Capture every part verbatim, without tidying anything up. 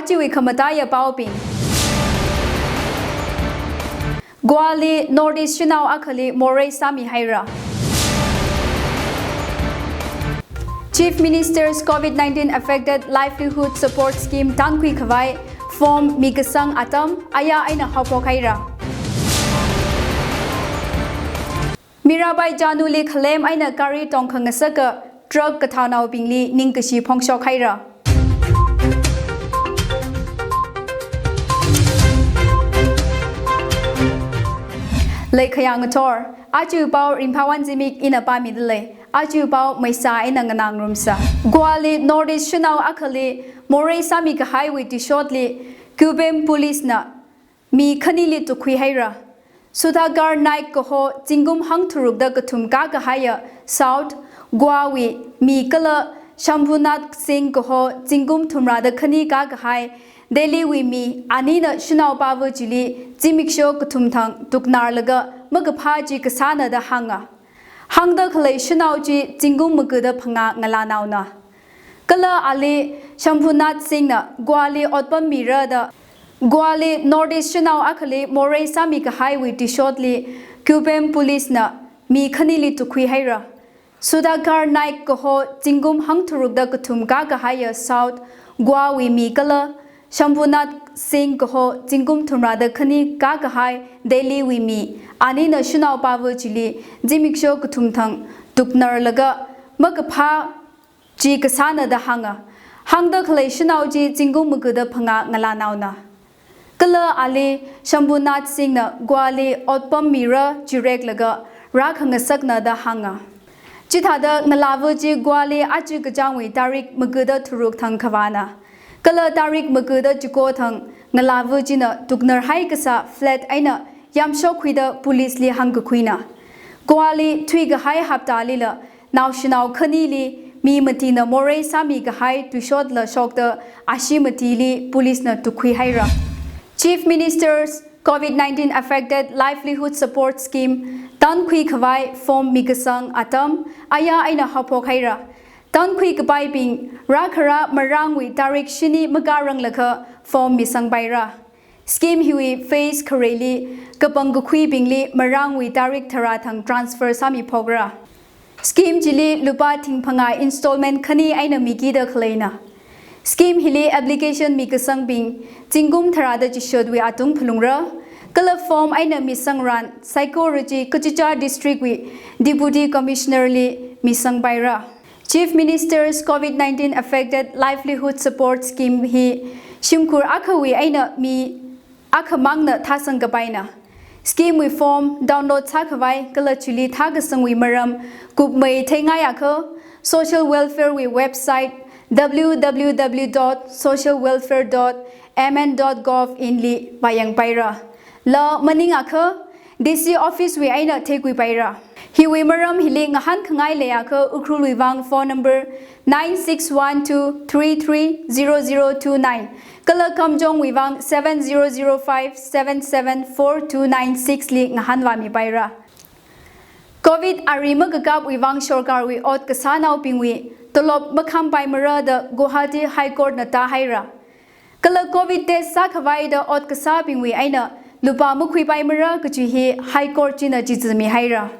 Chiwui khamataiya paobing. Goa li North East shanao akhali morei sāmihaira. Chief Minister's COVID nineteen Affected Livelihood Support Scheme tankhui khavai form mikasang atam aya eina haophok haira. Mirabai Chanu li khalem eina gari tongkhangasaka truck kathaonaobingli ningkashi phongshok haira. Leikhayang athor, aja pao Ringphawon Zimik ina pāmidalei, aja pao Meisa eina nganā ngarumsa. Goa li North East shanao akhali morei sāmi kahaiwui tuishotli, Kubem Police na mi khanili tukhui haira. Sudhakar Naik kaho zingkum hangtharukda kathum kākahaiya South Goa wui mi kala Shambhunath Singh kaho zingkum thumrada khani kākahai Delhi wui mi anina shanao pava chili zimiksho kathum thang tuknarlaga makaphā chi kasāna da hānga. Hāngda khalei shanao chi zingkum magada phangā ngalānaona. Kala ali Shambhunath Singh na Goa li otpam mira da, Goa li North East shanao akhali morei sāmi kahaiwui tuishotli Kubem Police na mi khanili tukhui haira. Sudhakar Naik kaho zingkum hangtharukda kathum kākahaiya South Goa wui mi kala Shambhunath Singh kaho zingkum thumrada khani kākahai Delhi wui mi anina shanao pava chili zimiksho kathum thang tuknarlaga makaphā chi kasāna da hānga. Hāngda khalei shanao chi zingkum magada phangā ngalānaona. Kala ali Shambhunath Singh na Goa li otpam mira chireklaga rākhangasakna da hānga. Chithāda ngalāva chi Goa li aja kachāngwui tarik magada tharuk thang khavāna. Kala tarik magada chiko thang ngalāva china tuknarhai kasā flat eina yamshok khuida police li hāngkakhuina. Goa li thuikahai haptalila naoshinao khanili mi matina morei sāmi kahai tuishotla shokta ashi matili police na tukhui haira. Chief Minister's COVID nineteen Affected Livelihood Support Scheme tankhui khavai form mikasang atam aya eina haophok haira. Tankhui kapaibing rākhara marangwui tarik shini makāranglakha form misangpaira. Scheme hiwui phase khareli kapangkakhuibingli marangwui tarik tharā thang transfer sāmiphokra. Scheme chili lupā thingphangā installment khani eina mikida khaleina. Scheme hili application mikasangbing zingkum tharāda chishotwui atung phalungra. Kala form eina misangran saikora chi kachichā district wui Deputy Commissioner li misangpaira. Chief Minister's COVID nineteen Affected Livelihood Support Scheme hi shimkhur akhawui eina mi akhamangna thāsang kapaina. Scheme wui form download sākhavai kala chili thākasangwui maram kupmei theingai akha Social Welfare wui website W W W dot social welfare dot M N dot gov in li vāyangpaira. La maning akha D C office wui eina theikhuipaira. Hiwui maram hili ngahānkhangai leiakha Ukhrul wui vang phone number nine six one two three three zero zero two nine kala Kamjong wui vang seven zero zero five seven seven four two nine six li ngahānvāmipaira. COVID ari makakapwui vang sorkarwui ot kasānaobingwui tolop makhampaimara da Guwahati High Court na tāhaira. Kala COVID test sākhavai da ot kasābingwui eina lupā makhuipaimara kachi hi High Court china chizi mihaira.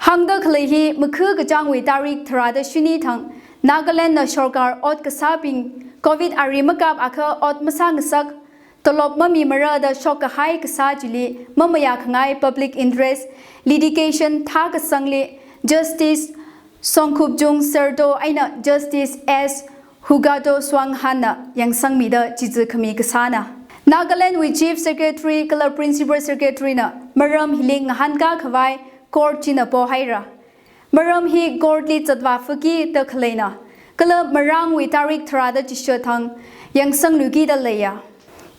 Hāngda khalei hi makha kachāngwui tarik tharāda shini thang Nagaland na sorkar ot kasābing COVID ari makap akha ot masāngasak, tolop mamimara da shokkahai kasā chili mamayākhangai public interest litigation thākasangli Justice Songkhupjung Serto eina Justice S Hugato Swanghan na yangsangmida chizi khami kasāna. Nagaland wui Chief Secretary kala Principal Secretary na maram hili ngahānkā khavai court china pohaira. Maram hi court li zatvā faki da khaleina. Kala marangwui tarik tharāda chishat thang yangsangluki da leiya.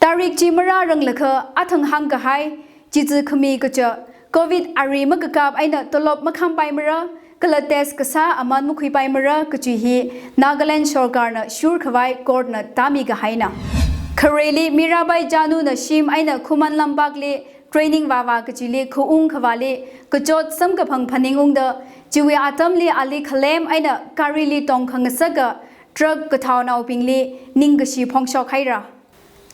Tarik chi marāranglakha athang hāngkahai chizi khami kacha COVID ari makakap eina tolop makhampaimara kala test kasā aman makhuipaimara kachi hi Nagaland sorkarna shurkhavai court na tāmikahaina. Khareli Mirabai Chanu na shim eina Khuman Lampakli training vāvā kachili khaung khavāli kachot samkaphang phaningungda chiwui atamli ali khalem eina gari li tongkhangasaka truck kathaonaobingli ningkashi phongshok haira.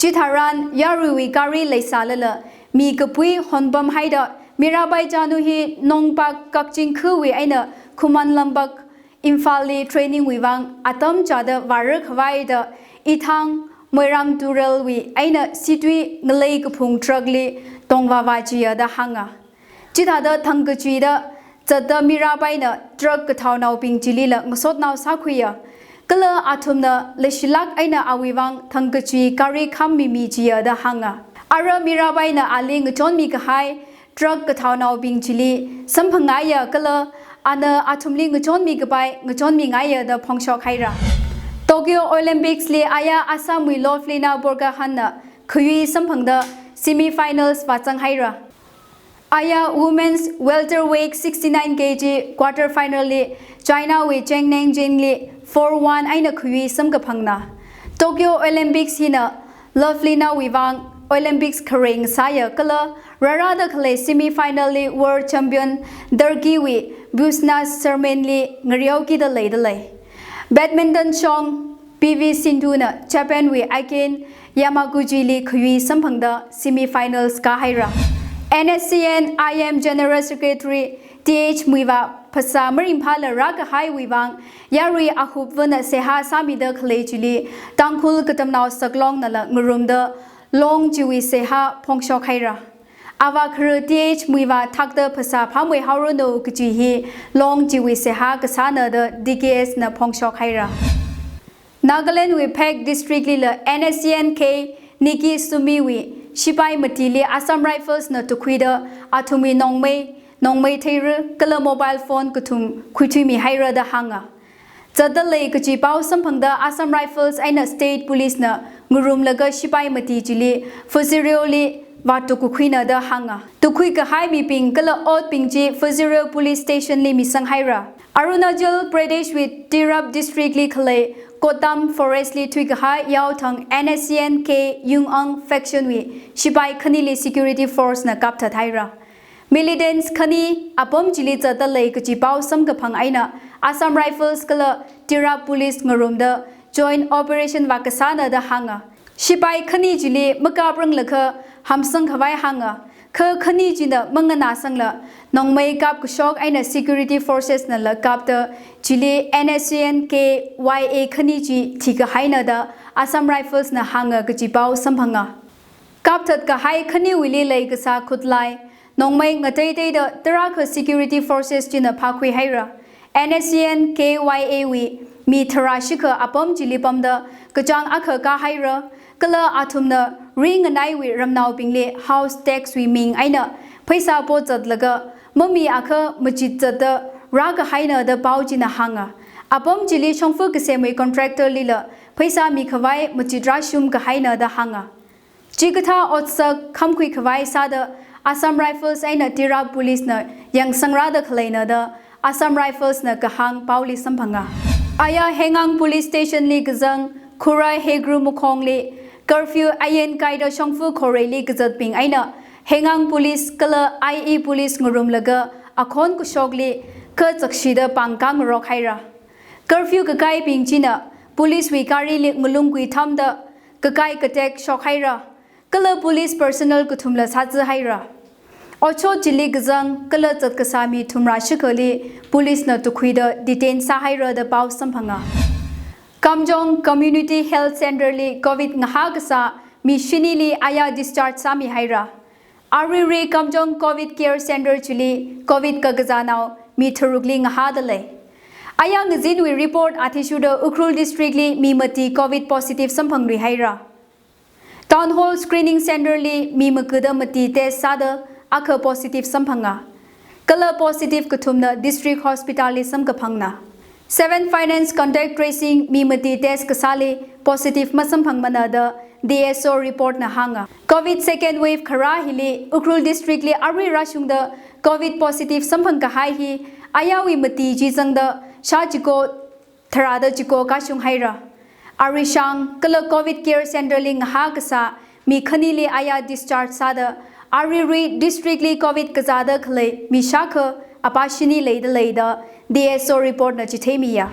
Chitharan yaruiwui gari leisālala mi kapui honpamhaida Mirabai Chanu hi Nongpak Kakching khawui eina Khuman Lampak Imphalli training wui vang atam chāda vāra khavai da Ithang Moirang Turelwui eina Situi ngalei kaphung truck li tongvāvā chiya da hānga. Chithāda thangkachuida zatda Mirabaina truck kathaonaobing chilila ngasotnao sākhuiya. Kala athumna leishilāk eina awui vang thangkachui gari khammimi chiya da hānga. Ara Mirabaina ali ngachonmi kahai truck kathaonaobing chili samphangngaiya kala ana athumli ngachonmi kapai ngachonmingaiya da phongshok haira. Tokyo Olympics li aya Assamwui Lovlina Borgohainna khayui samphangda semi-finals vāzang haira. Aya women's welterweight sixty-nine K G quarter final li China wui Cheng Nanjing li four one eina khayui samkaphangna. Tokyo Olympics hina Lovlina wui vang Olympics khareng sāya kala rārada khalei semi-final li world champion Turkey wui Busenaç Sürmen li ngareokida leida lei. Badminton shong P V Sindhuna Japan wui Akane Yamaguchi li khayui samphangda semi-finals kāhaira. N S C N I M General Secretary T H Muivah phasā maringphāla rākahaiwui vang yarui ahupvana seihā sāmida khalei chili Tangkhul Katamnao Saklongnala ngarumda long chiwui seihā phongshok haira. Avā khara T H Muivah thakta phasā phāmei haoranu kachi hi long chiwui seihā kasāna da D K S na phongshok haira. Nagaland wui Phek district lila N S C N K Nikki Sumi wui shipai matili Assam Rifles na tukhuida athumwui nongmei, nongmei theira kala mobile phone kathum khuithuimi haira da hānga. Zatda lei kachi pao samphangda Assam Rifles eina State Police na ngarumlaga shipai mati chili Fusireoli vātukkakhuina da hānga. Tukkhui kahai mibing kala otbing chi Fusireo Police Station li misang haira. Arunachal Pradesh wui Tirap district li khalei Kotam Forest li thuikahai yaothang N S C N K Yung Ang faction wui shipai khanili security force na kapthat haira. Militants khani apam chili zatda lei kachi pao samkaphang eina Assam Rifles kala Tirap Police ngarumda joint operation vākasāna da hānga. Shipai khani chili makapranglakha hamsang khavai hānga. Kha khani china manganāsangla nongmei kapkashok eina security forces nala kapta chili N S C N K Y A khani chi thikahaina da Assam Rifles na hānga kachi pao samphanga. Kapthat kahai khaniwuili leikasā khutlai, nongmei ngateiteida tarākha security forces china phākhui haira. N S C N K Y A wui mi tharā shikha apam chili pamda kachāng akha kāhaira, kala athumna ringanaiwui ramnaobingli house tax wui ming eina pheisā pozatlaga mami akha machit zatda rākahaina da pao china hānga. Apam chili shongfa kasemwui contractor lila pheisā mikhavai machit rāshum kahaina da hānga. Chikathā otsak khamkhui khavai sāda Assam Rifles eina Tirap Police na yangsangrāda khaleina da Assam Rifles na kahāng paoli samphanga. Aya Hengang Police Station li kazang Khurai Hegru Mukhong li curfew ain kaida shongfa khoreili kazatbing eina Hengang Police kala I E Police ngarumlaga akhon kashokli kazakshida pāng kāngarok haira. Curfew kakaibing china police wui garili ngalungkui thamda kakai katek shok haira, kala police personnel kathumla sātsi haira. Otshot chili kazang kala zatkasā mi thumrā shikhali police na tukhuida detain sāhaira da pao samphanga. Kamjong Community Health Center li covid ngahā kasā mi shinili aya discharge sāmi haira. Aruirui Kamjong Covid Care Center chili covid kakazānao mi tharukli ngahāda lei. Aya ngazinwui report athishurda Ukhrul District li mi mati covid positive samphangluihaira. Town Hall Screening Center li mi makada mati test sāda akha positive samphanga. Kala positive kathumna District Hospital li samkaphangna. Seven Finance contact tracing mi mati test kasāli positive masamphangmana da D S O report na hānga. Covid second wave kharā hili Ukhrul District li arui rāshungda covid positive samphang kahai hi ayawui mati chi zangda shā chiko tharāda chiko kashung haira. Arishang kala Covid Care Center li ngahā kasā mi khanili aya discharge sāda aruirui district li covid kazāda khalei mi shākha apā shini leida lei da D S O report na chitheimiya.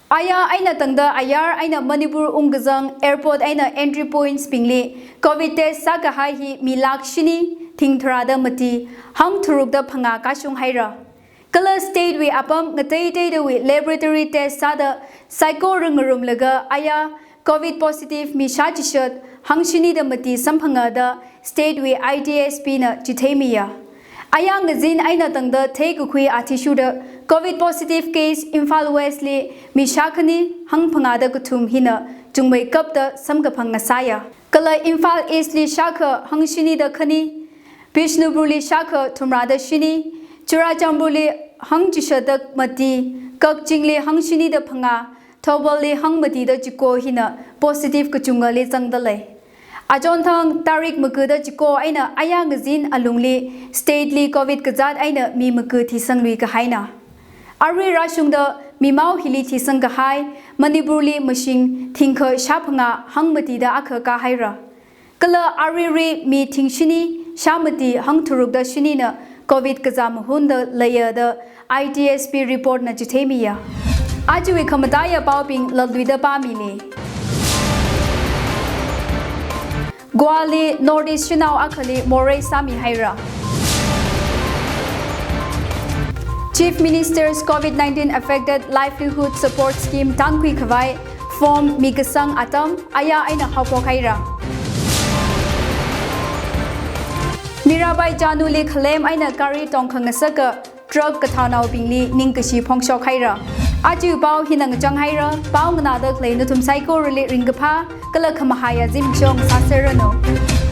Aya eina tangda ayar eina Manipur ungkazang airport eina entry points bingli Covid test sākahai hi mi lakh shini thing tharāda mati hang tharukda phangā kashung haira. Kala state wui apam ngateiteidawui laboratory test sāda saikora ngarumlaga aya Covid positive mi shāchishat hang shinida mati samphangada state wui I T S P na chitheimiya. Aya ngazin eina tangda theikakhui athishurda Covid positive case Imphal West li mi shākhani hang phangāda kathum hina chungmeikapta samkaphang ngasāya. Kala Imphal East li shākha hang shinida khani, Bishnupur li shākha thumrāda shini, Churachandpur li hang chishatda mati, Kakching li hang shinida phangā, Thoubal li hang matida chiko hina positive kachungali zangda lei. Achonthang tarik makada chiko eina aya ngazin alungli state li Covid kazat eina mi maka thisanglui kahaina. Arui rāshungda mimao hili thisang kahai Manipur li mashing thingkha shāphangā hang matida akha kāhaira. Kala aruirui mi thing shini shāmati hang tharukda shinina Covid kazā mahunda leiya da I T S P report na chitheimiya. Ajawui khamataiya paobing latluida pāmili. Goa li North East shanao akhali morei sāmihaira. Chief Minister's Covid nineteen Affected Livelihood Support Scheme tangkhui khavai form mikasang atam aya eina haophok haira. Mirabai Chanu li khalem eina gari tongkhangasaka truck kathaonaobingli ningkashi phongshok haira. Aja pao hina ngachang haira, pao nganāda khalei nathum saikorali ringkaphā kala khamahaiya zimiksho sāserranu.